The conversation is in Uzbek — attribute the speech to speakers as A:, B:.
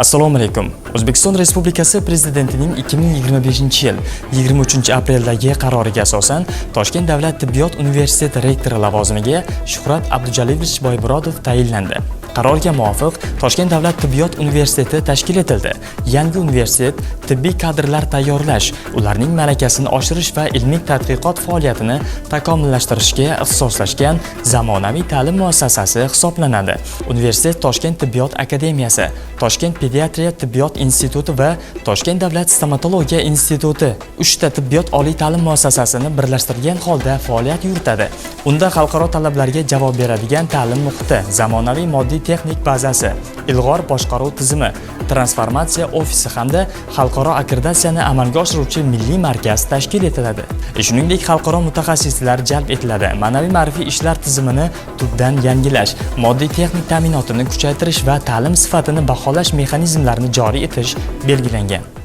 A: Assalomu alaykum. O'zbekiston Respublikasi Prezidentining 2025-yil 23 apreldagi qaroriga asosan Toshkent davlat tibbiyot universiteti rektori lavozimiga Shuhrat Abdujalilovich Boymurodov tayinlandi. Qarorga muvofiq, Toshkent davlat tibbiyot universiteti tashkil etildi. Yangi universitet tibbiy kadrlar tayyorlash, ularning malakasini oshirish va ilmiy tadqiqot faoliyatini takomillashtirishga ixtisoslashgan zamonaviy ta'lim muassasasi hisoblanadi. Universitet Toshkent tibbiyot akademiyasi, Toshkent pediatriya tibbiyot instituti va Toshkent davlat stomatologiya instituti uchta tibbiyot oliy ta'lim muassasasini birlashtirgan holda faoliyat yuritadi. Unda xalqaro talablarga javob beradigan ta'lim muhiti, zamonaviy moddiy texnik bazasi, ilg'or boshqaruv tizimi, transformatsiya ofisi hamda xalqaro akkreditatsiyani amalga oshiruvchi milliy markaz tashkil etiladi. Shuningdek, xalqaro mutaxassislar jalb etiladi. Ma'naviy ma'rifiy ishlar tizimini tubdan yangilash, moddiy texnik ta'minotini kuchaytirish va ta'lim sifatini baholash mexanizmlarini joriy etish belgilangan.